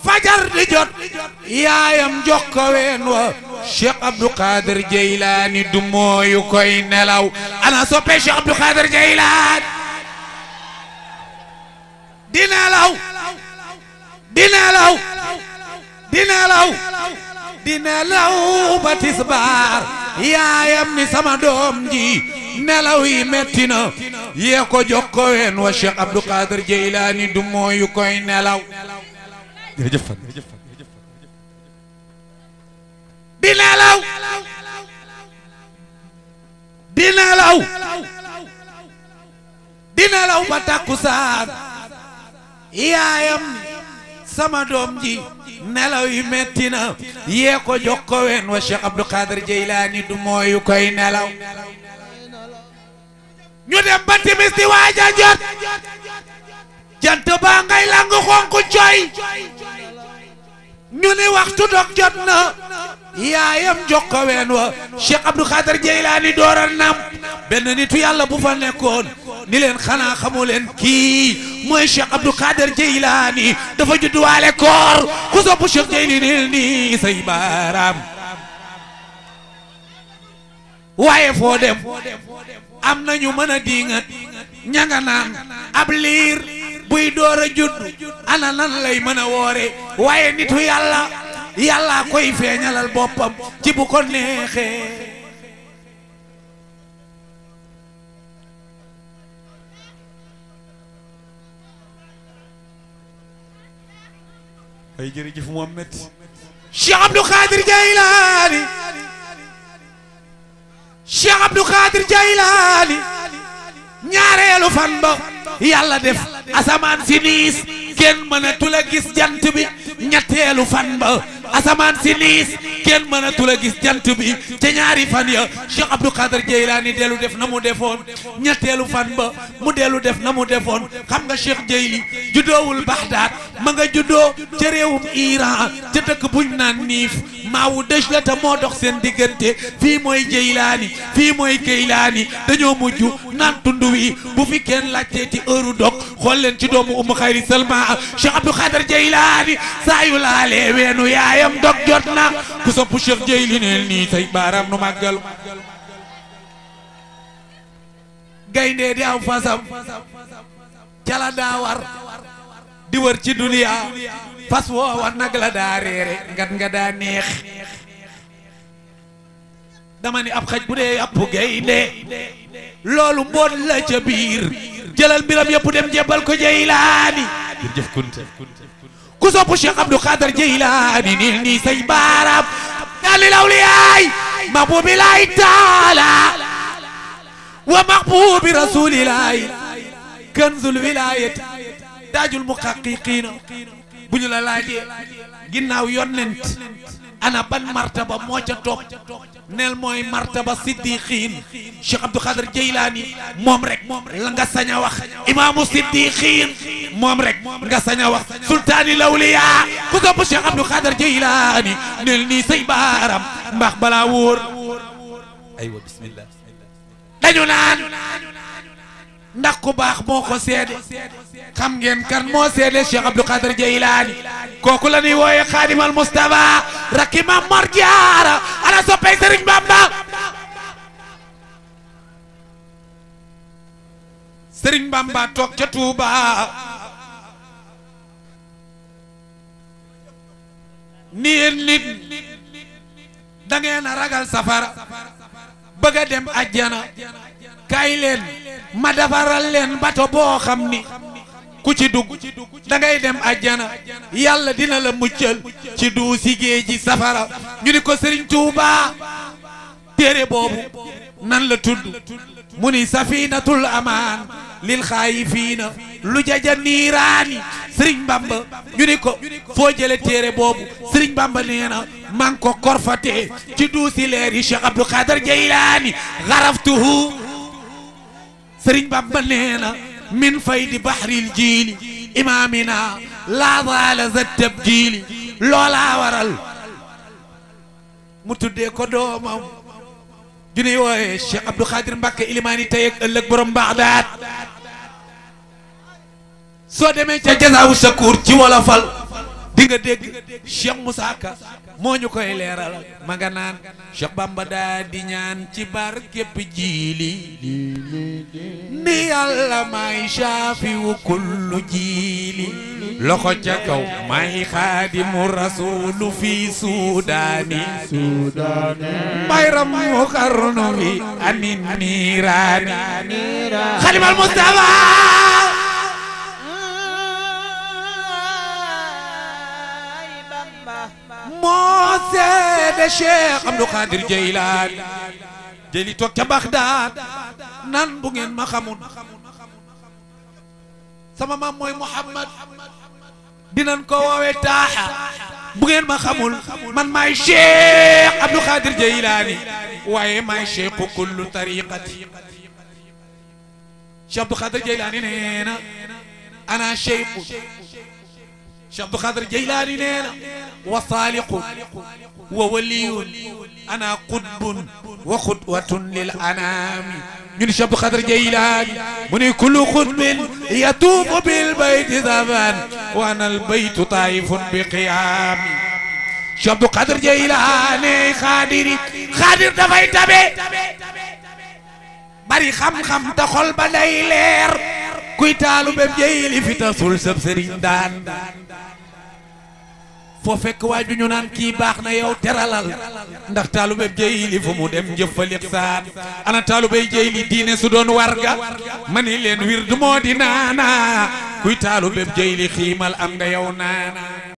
fajar di jot yaayam jox ko ween wa Cheikh Abdou Khader Jeylaani du mooyu koy nelaw ana soppe Cheikh Abdou Khader Jeylaani di nelaw di nelaw di nelaw di nelaw ba tisbaar yaayam ni sama doom ji nelaw yi metti na yee ko jox ko ween wa Cheikh Abdou Khader Jeylaani du mooyu koy nelaw jërëjëf di nelaw di nelaw di nelaw ba takkusaan yaayam sama doom ji nelaw yi metti na yee ko jox ko ween wa Cheikh Abdou Khader Jeylaani du mooyu koy nelaw ñu dem ba timis di waaja jot jant baa ngay lang xonq coy ñu ni waxtu dog jot na yaayam jox ko ween wa Cheikh Abdou Khader Jeylaani dooral nam benn nitu yàlla bu fa nekkoon ni leen xanaa xamu leen kii mooy Cheikh Abdou Khader Jeylaani dafa judduwaale koor ku sopp Cheikh Jeylaani nii say baaraam waaye foo dem am nañu mën a diingat ñanga naan ab liir buy door a judd ana nan lay mën a woore waaye nitu yàlla yàlla koy feeñalal boppam ci bu ko neexee ay jërëjëf Muhammad Cheikh Abdou Khader Jeylaani Cheikh Abdou Khader Jeylaani ñaareelu fan ba yàlla def asamaan si niis kenn mënatul a gis jant bi ñetteelu fan ba asamaan si niis kenn mënatul a gis jant bi ca ñaari fan ya Cheikh Abdou Khader Jeylaani dellu def na mu defoon ñetteelu fan ba mu dellu def na mu defoon xam nga Cheikh Jeyli juddoowul Baxdaad ma nga juddoo ca réewum Iran ca dëkk buñ naan niif maawu dëj la te moo dox seen diggante fii mooy Jeylaani fii mooy Keylaani dañoo mujj naan tund wi bu fi kenn laajteeti heure dog xool leen ci doomu Umu Xayri Salma Cheikh Abdou Khader Jeylaani saa yu laalee weenu yaayam dog jot na ku sopp Cheikh Jeyli neel nii say baaraam nu màggal gaynde di aw fasam cala daa war di wër ci duniya fas woowa nag la daa reere ngat nga daa neex dama ni ab xaj bu dee yàpp gaynde loolu mboot la ca biir jëlal mbiram yëpp dem jébbal ko Jeylaani jërëjëf kunte ku sopp Cheikh Abdou Khader Jeylaani nil nii say baaraam dalil awliyaay mahbubillahi taala wa mahbubi rasulillahi kanzul wilayati taajul muhaqiqiina bu ñu la laajee ginnaaw yonent ana ban martaba moo ca topp neel mooy martaba siddiqiin Cheikh Abdou Khader Jeylaani moom rek la nga sañ a wax imaamu siddiqiin moom rek nga sañ a wax sultaani lawliyaa ku sopp Cheikh Abdou Khader Jeylaani neel nii say baaram mbaax balaa wóor aywa bismillah dañu naan ndax ku baax moo ko seede xam ngeen kan moo seede Cheikh Abdou Khader Jeylaani kooku la ñuy wooye Xaadimal Mustafa rakki Maam Mor Jaara ana soppey Sëriñ Bamba Sëriñ Bamba toog ca Tuuba ni yéen nit da ngeen a ragal safara bëgg a dem àjjana kaay leen ma defaral leen bato boo xam ni ku ci dugg da ngay dem àjjana yàlla dina la muccal ci duusi géeji safara ñu ni ko Serigne Touba téere boobu nan la tudd mu ni safinatul amaan lil xaayifiina lu jaja niiraani Serigne Bamba ñu ni ko foo jële téere boobu Serigne Bamba nee na man ko korfatee ci duusi leer yi Cheikh Abdou Khader Jeylaani xaraftuhu Serigne Bamba nee na min faydi bahril jiili imaamina laa zaala za tabjiili loolaa waral mu tuddee ko doomam ju ñuy wooye Cheikh Abdou Khadir Mbacké ilimaani tey ak ëllëg borom Baxdaad soo demee ca Jazaawu Shakuur ci wolofal di nga dégg Cheikh Moussa Ka moo ñu koy leeral ma nga naan Cheikh Bamba daa di ñaan ci barkeb jiili ni yàlla may shaafiwu kullu jiili loxo ca kaw may xaadimu rasuulu fi suudaani bayram mu karnu bi anin niiraani xalimal Mustafa moo seede Cheikh Abdou Khadir Jeylaani jëli toog ca Bagdad nan bu ngeen ma xamul sama maam mooy Muhammad dinañ ko woowe taaxa bu ngeen ma xamul man maay Cheikh Abdou Khadir Jeylaani waaye maay cheikh kullu tariqati Cheikh Abdou Khadir Jeylaani nee na ana cheikh Cheikh Abdou Khadir Jeylaani nee na wa saaliqun wa waliyun ana qutbun wa xutwatun lil anaami ñu ni Cheikh Abdou Khadir Jeylaani mu ni kullu xutbin yatuufu bil bayti zaban wa ana al baytu taifun bi qiyaami Cheikh Abdou Khadir Jeylaani xaadir dafay tabe bari xam-xam ta xol ba day leer kuy taalu bépp jeyli fi tasul sab sëriñ daan foo fekk waay ju ñu naan kii baax na yow teralal ndax taalu bépp jeyli fu mu dem jëfalik saan ana taalu bay jeyli diine su doon warga ma ni leen wird moo di naana kuy taalu bépp jeyli xiimal am nga yow naana